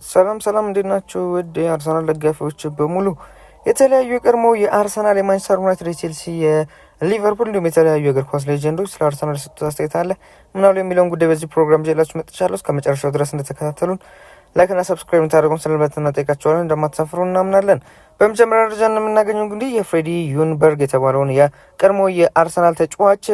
ሰላም ሰላም፣ እንዴት ናችሁ? ውድ የአርሰናል ደጋፊዎች በሙሉ የተለያዩ የቀድሞ የአርሰናል፣ የማንቸስተር ዩናይትድ፣ የቼልሲ፣ የሊቨርፑል እንዲሁም የተለያዩ የእግር ኳስ legend ኦች ስለ አርሰናል የሰጡት አስተያየት አለ ምናሉ የሚለውን ጉዳይ በዚህ ፕሮግራም ይዤላችሁ መጥቻለሁ። እስከ መጨረሻው ድረስ እንደተከታተሉን like ና subscribe እንድታደርጉን ስንል በትህትና እንጠይቃችኋለን። እንደማትሳፍሩ እናምናለን። በመጀመሪያ ደረጃ የምናገኘው እንግዲህ የፍሬዲ ዩንበርግ የተባለውን የቀድሞ የአርሰናል ተጫዋች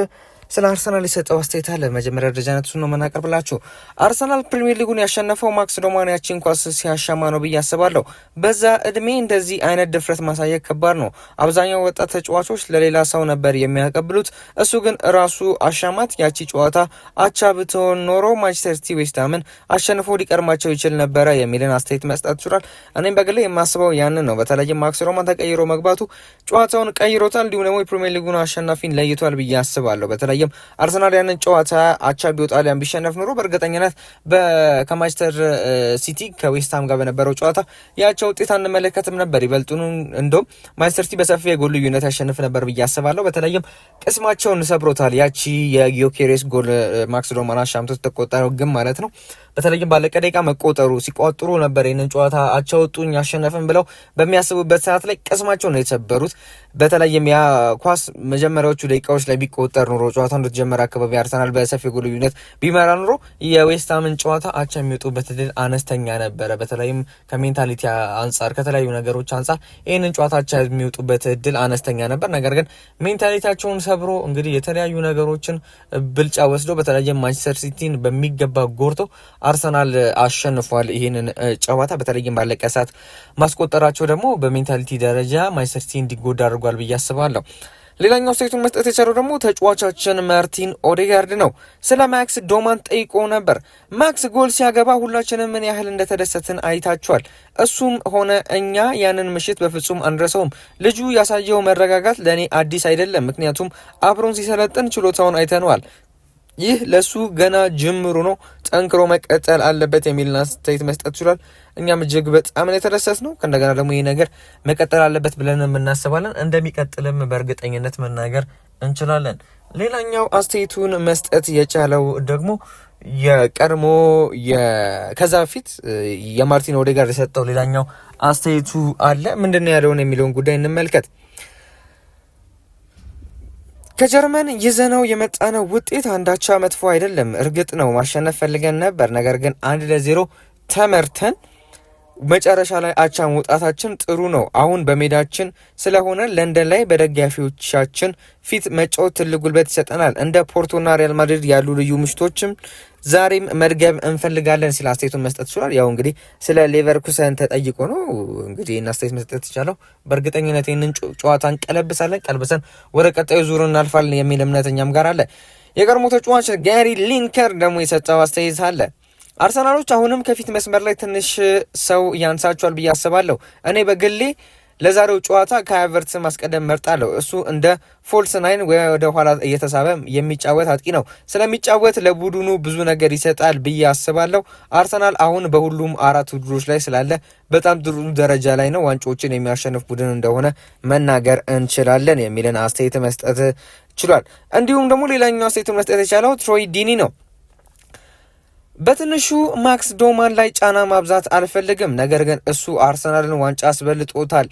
ስለ አርሰናል የሰጠው አስተያየት አለ። መጀመሪያ ደረጃነት እሱን ነው የምናቀርብላችሁ። አርሰናል ፕሪሚየር ሊጉን ያሸነፈው ማክስ ዶማን ያቺን ኳስ ሲያሻማ ነው ብዬ አስባለሁ። በዛ እድሜ እንደዚህ አይነት ድፍረት ማሳየት ከባድ ነው። አብዛኛው ወጣት ተጫዋቾች ለሌላ ሰው ነበር የሚያቀብሉት፣ እሱ ግን ራሱ አሻማት። ያቺ ጨዋታ አቻ ብትሆን ኖሮ ማንቸስተር ሲቲ ዌስትሃምን አሸንፎ ሊቀድማቸው ይችል ነበረ የሚልን አስተያየት መስጠት ችሏል። እኔም በግሌ የማስበው ያንን ነው። በተለይም ማክስ ዶማን ተቀይሮ መግባቱ ጨዋታውን ቀይሮታል፣ እንዲሁም ደግሞ የፕሪሚየር ሊጉን አሸናፊን ለይቷል ብዬ አስባለሁ። በተለይም አርሰናል ያንን ጨዋታ አቻ ቢወጣ ሊያን ቢሸነፍ ኖሮ በእርግጠኝነት ከማንቸስተር ሲቲ ከዌስትሃም ጋር በነበረው ጨዋታ ያቸው ውጤት አንመለከትም ነበር። ይበልጡኑ እንደውም ማንቸስተር ሲቲ በሰፊ የጎል ልዩነት ያሸንፍ ነበር ብዬ አስባለሁ። በተለይም ቅስማቸውን ሰብሮታል። ያቺ የጊዮኬሬስ ጎል ማክስ ዶማን አሻምቶ ተቆጠረው ግን ማለት ነው። በተለይም ባለቀ ደቂቃ መቆጠሩ ሲቋጥሩ ነበር። ይህንን ጨዋታ አቻ ወጡኝ አሸነፍን ብለው በሚያስቡበት ሰዓት ላይ ቅስማቸውን ነው የተሰበሩት። በተለይም ያ ኳስ መጀመሪያዎቹ ደቂቃዎች ላይ ቢቆጠር ኖሮ ጨዋታ እንደተጀመረ አካባቢ አርሰናል በሰፊ ጎል ልዩነት ቢመራ ኖሮ የዌስትሃምን ጨዋታ አቻ የሚወጡበት እድል አነስተኛ ነበረ። በተለይም ከ mentality አንጻር ከተለያዩ ነገሮች አንጻር ይህንን ጨዋታ አቻ የሚወጡበት እድል አነስተኛ ነበር። ነገር ግን mentality ያቸውን ሰብሮ እንግዲህ የተለያዩ ነገሮችን ብልጫ ወስዶ በተለይም ማንቸስተር ሲቲን በሚገባ ጎርቶ አርሰናል አሸንፏል ይህንን ጨዋታ። በተለይም ባለቀ ሰዓት ማስቆጠራቸው ደግሞ በ mentality ደረጃ ማንቸስተር ሲቲ እንዲጎዳ አድርጓል ብዬ አስባለሁ። ሌላኛው አስተያየቱን መስጠት የቻለው ደግሞ ተጫዋቻችን ማርቲን ኦዴጋርድ ነው። ስለ ማክስ ዶማን ጠይቆ ነበር። ማክስ ጎል ሲያገባ ሁላችንም ምን ያህል እንደተደሰትን አይታችኋል። እሱም ሆነ እኛ ያንን ምሽት በፍጹም አንረሰውም። ልጁ ያሳየው መረጋጋት ለእኔ አዲስ አይደለም፣ ምክንያቱም አብሮን ሲሰለጥን ችሎታውን አይተነዋል። ይህ ለሱ ገና ጅምሩ ነው፣ ጠንክሮ መቀጠል አለበት የሚልን አስተያየት መስጠት ችሏል። እኛም እጅግ በጣም ነው የተደሰትነው። ከእንደገና ደግሞ ይህ ነገር መቀጠል አለበት ብለን እናስባለን። እንደሚቀጥልም በእርግጠኝነት መናገር እንችላለን። ሌላኛው አስተያየቱን መስጠት የቻለው ደግሞ የቀድሞ ከዛ በፊት የማርቲን ኦዴጋርድ የሰጠው ሌላኛው አስተያየቱ አለ። ምንድን ነው ያለውን የሚለውን ጉዳይ እንመልከት። ከጀርመን ይዘነው የመጣነው ውጤት አንዳቻ መጥፎ አይደለም። እርግጥ ነው ማሸነፍ ፈልገን ነበር፣ ነገር ግን 1-0 ተመርተን መጨረሻ ላይ አቻ መውጣታችን ጥሩ ነው። አሁን በሜዳችን ስለሆነ ለንደን ላይ በደጋፊዎቻችን ፊት መጫወት ትልቅ ጉልበት ይሰጠናል። እንደ ፖርቶና ሪያል ማድሪድ ያሉ ልዩ ምሽቶችም ዛሬም መድገም እንፈልጋለን ሲል አስተያየቱን መስጠት ችሏል። ያው እንግዲህ ስለ ሌቨርኩሰን ተጠይቆ ነው እንግዲህ ይህን አስተያየት መስጠት የቻለው። በእርግጠኝነት ይህንን ጨዋታ እንቀለብሳለን፣ ቀልብሰን ወደ ቀጣዩ ዙር እናልፋለን የሚል እምነት እኛም ጋር አለ። የቀድሞ ተጫዋች ጋሪ ሊንከር ደግሞ የሰጠው አስተያየት አለ። አርሰናሎች አሁንም ከፊት መስመር ላይ ትንሽ ሰው ያንሳቸዋል ብዬ አስባለሁ። እኔ በግሌ ለዛሬው ጨዋታ ካይ ሃቨርትዝን ማስቀደም መርጣለሁ። እሱ እንደ false nine ወደ ኋላ እየተሳበ የሚጫወት አጥቂ ነው። ስለሚጫወት ለቡድኑ ብዙ ነገር ይሰጣል ብዬ አስባለሁ። አርሰናል አሁን በሁሉም አራት ውድድሮች ላይ ስላለ በጣም ጥሩ ደረጃ ላይ ነው። ዋንጫዎችን የሚያሸንፍ ቡድን እንደሆነ መናገር እንችላለን የሚልን አስተያየት መስጠት ችሏል። እንዲሁም ደግሞ ሌላኛው አስተያየት መስጠት የቻለው ትሮይ ዲኒ ነው። በትንሹ ማክስ ዶማን ላይ ጫና ማብዛት አልፈልግም፣ ነገር ግን እሱ አርሰናልን ዋንጫ አስበልጦታል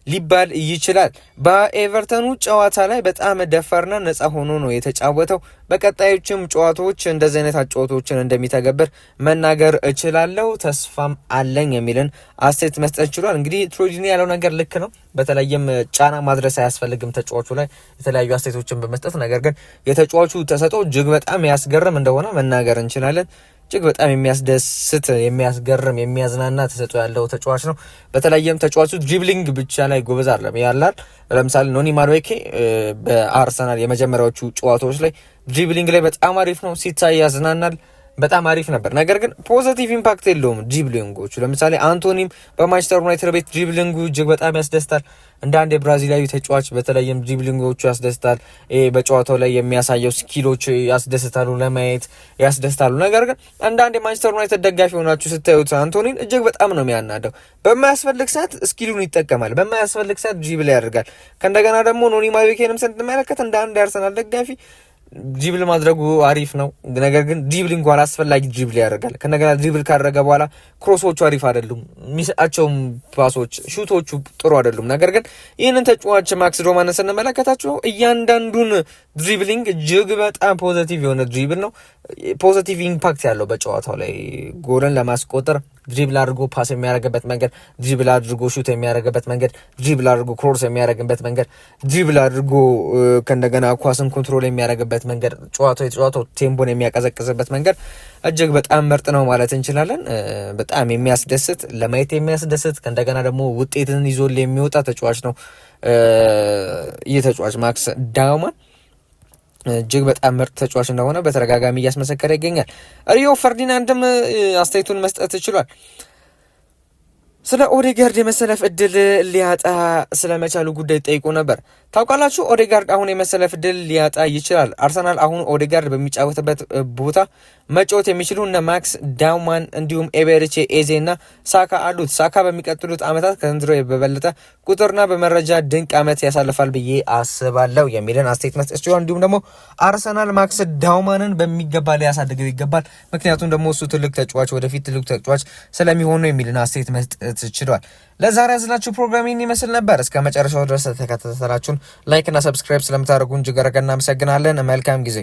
ሊባል ይችላል። በኤቨርተኑ ጨዋታ ላይ በጣም ደፋርና ነፃ ሆኖ ነው የተጫወተው። በቀጣዮችም ጨዋታዎች እንደዚህ አይነት አጨዋወቶችን እንደሚተገብር መናገር እችላለሁ፣ ተስፋም አለኝ የሚልን አስተያየት መስጠት ችሏል። እንግዲህ ትሮይ ዲኒ ያለው ነገር ልክ ነው። በተለይም ጫና ማድረስ አያስፈልግም ተጫዋቹ ላይ የተለያዩ አስተያየቶችን በመስጠት ነገር ግን የተጫዋቹ ተሰጥኦ እጅግ በጣም ያስገርም እንደሆነ መናገር እንችላለን። እጅግ በጣም የሚያስደስት፣ የሚያስገርም፣ የሚያዝናና ተሰጥኦ ያለው ተጫዋች ነው። በተለይም ተጫዋቹ dribbling ብቻ ላይ ጎበዝ አይደለም ያላል። ለምሳሌ ኖኒ ማዱዌኬ በአርሰናል የመጀመሪያዎቹ ጨዋታዎች ላይ dribbling ላይ በጣም አሪፍ ነው፣ ሲታይ ያዝናናል። በጣም አሪፍ ነበር። ነገር ግን positive impact የለውም dribbling ኦቹ። ለምሳሌ አንቶኒም በማንቸስተር ዩናይትድ ቤት dribbling ኡ እጅግ በጣም ያስደስታል። እንደ አንድ የብራዚላዊ ተጫዋች በተለይም dribbling ኦቹ ያስደስታል። በጨዋታው ላይ የሚያሳየው skill ኦች ያስደስታሉ፣ ለማየት ያስደስታሉ። ነገር ግን እንደ አንድ የማንቸስተር ዩናይትድ ደጋፊ ሆናችሁ ስታዩት አንቶኒን እጅግ በጣም ነው የሚያናደው። በማያስፈልግ ሰዓት skill ኡን ይጠቀማል፣ በማያስፈልግ ሰዓት dribble ያደርጋል። ከእንደገና ደግሞ ኖኒ ማዱዌኬንም ስንመለከት እንደ አንድ የአርሰናል ደጋፊ Dribble ማድረጉ አሪፍ ነው። ነገር ግን dribbling አላስፈላጊ dribble ያደርጋል። ከነገና dribble ካደረገ በኋላ cross ኦቹ አሪፍ አይደሉም። የሚሰጣቸውም pass ኦች፣ shoot ኦቹ ጥሩ አይደሉም። ነገር ግን ይህንን ተጫዋች ማክስ ዶማንን ስንመለከታቸው እያንዳንዱን dribbling እጅግ በጣም positive የሆነ dribble ነው። Positive impact ያለው በጨዋታው ላይ ጎልን ለማስቆጠር dribble አድርጎ pass የሚያደርግበት መንገድ፣ dribble አድርጎ shoot የሚያደርግበት መንገድ፣ dribble አድርጎ cross የሚያደርግበት መንገድ፣ dribble አድርጎ ከእንደገና ኳስን control የሚያደርግበት መንገድ፣ ጨዋታው የጨዋታው tempo ን የሚያቀዘቅዝበት መንገድ እጅግ በጣም ምርጥ ነው ማለት እንችላለን። በጣም የሚያስደስት፣ ለማየት የሚያስደስት፣ ከእንደገና ደግሞ ውጤትን ይዞ የሚወጣ ተጫዋች ነው ይህ ተጫዋች። ማክስ ዳውማን እጅግ በጣም ምርጥ ተጫዋች እንደሆነ በተደጋጋሚ እያስመሰከረ ይገኛል። ሪዮ ፈርዲናንድም አስተያየቱን መስጠት ችሏል። ስለ ኦዴጋርድ የመሰለፍ እድል ሊያጣ ስለመቻሉ ጉዳይ ጠይቆ ነበር። ታውቃላችሁ፣ ኦዴጋርድ አሁን የመሰለፍ እድል ሊያጣ ይችላል። አርሰናል አሁን ኦዴጋርድ በሚጫወትበት ቦታ መጫወት የሚችሉ እነ ማክስ ዳውማን እንዲሁም ኤቤሬቺ ኤዜ እና ሳካ አሉት። ሳካ በሚቀጥሉት ዓመታት ከዘንድሮ በበለጠ ቁጥርና በመረጃ ድንቅ ዓመት ያሳልፋል ብዬ አስባለሁ የሚልን አስተያየት መስጠት ሲሆን እንዲሁም ደግሞ አርሰናል ማክስ ዳውማንን በሚገባ ሊያሳድገው ይገባል። ምክንያቱም ደግሞ እሱ ትልቅ ተጫዋች፣ ወደፊት ትልቅ ተጫዋች ስለሚሆኑ የሚልን አስተያየት መስጠት ችሏል። ለዛሬ ያዝናችሁ ፕሮግራም ይህን ይመስል ነበር። እስከ መጨረሻው ድረስ ተከታተላችሁን like እና subscribe ስለምታደርጉን እጅግ አድርገን እናመሰግናለን። መልካም ጊዜ።